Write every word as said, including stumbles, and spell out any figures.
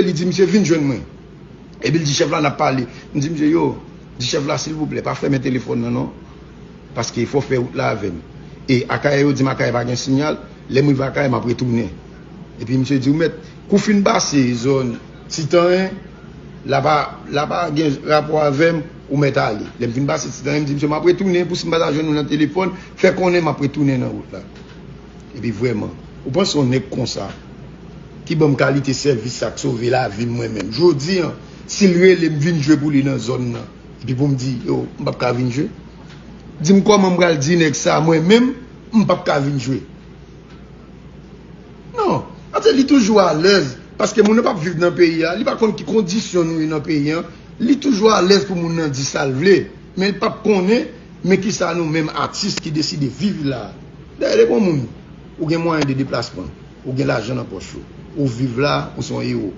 Li di, "Misye, vin jwenn mwen." Epi l di chèf la, "N ap pale." M di misye, "Yo," di chèf la, "silvouplè, pa fèmen telefòn nan non, paske fò w fè wout la avè m." E Akayè, yo di m Akayè pa gen siyal. Lè m rive Akayè, m ap retounen. Epi misye di, "Ou mèt, kou fin pase zòn Titanyen, la pa, la pa gen rapò avè m, ou mèt ale." Lè m fin pase Titanyen, m di misye, "M ap retounen, pou si m pa ta jwenn ou nan telefòn, fè konnen m ap retounen nan wout la." Epi vrèman, ou panse yon nèg konsa, ki ban m kalite sèvis sa k sove lavi m mwen menm? Jodi an, si l rele m vin jwe pou li nan zòn nan, epi pou m di, "Yo, m p ap ka vin jwe." Di m kòman m pral di nèg sa, mwen menm, m p ap ka vin jwe. Non, paske li toujou alèz, paske moun nan p ap viv nan peyi a, li pa konn ki kondisyon nou ye nan peyi an, li toujou alèz pou moun nan di sa l vle, men l p ap konnen, men kisa nou menm atis ki deside viv la. Dayè, depi yon moun, ou gen mwayen de deplasman, ou gen lajan nan pòch ou, ou viv la, ou se yon ewo.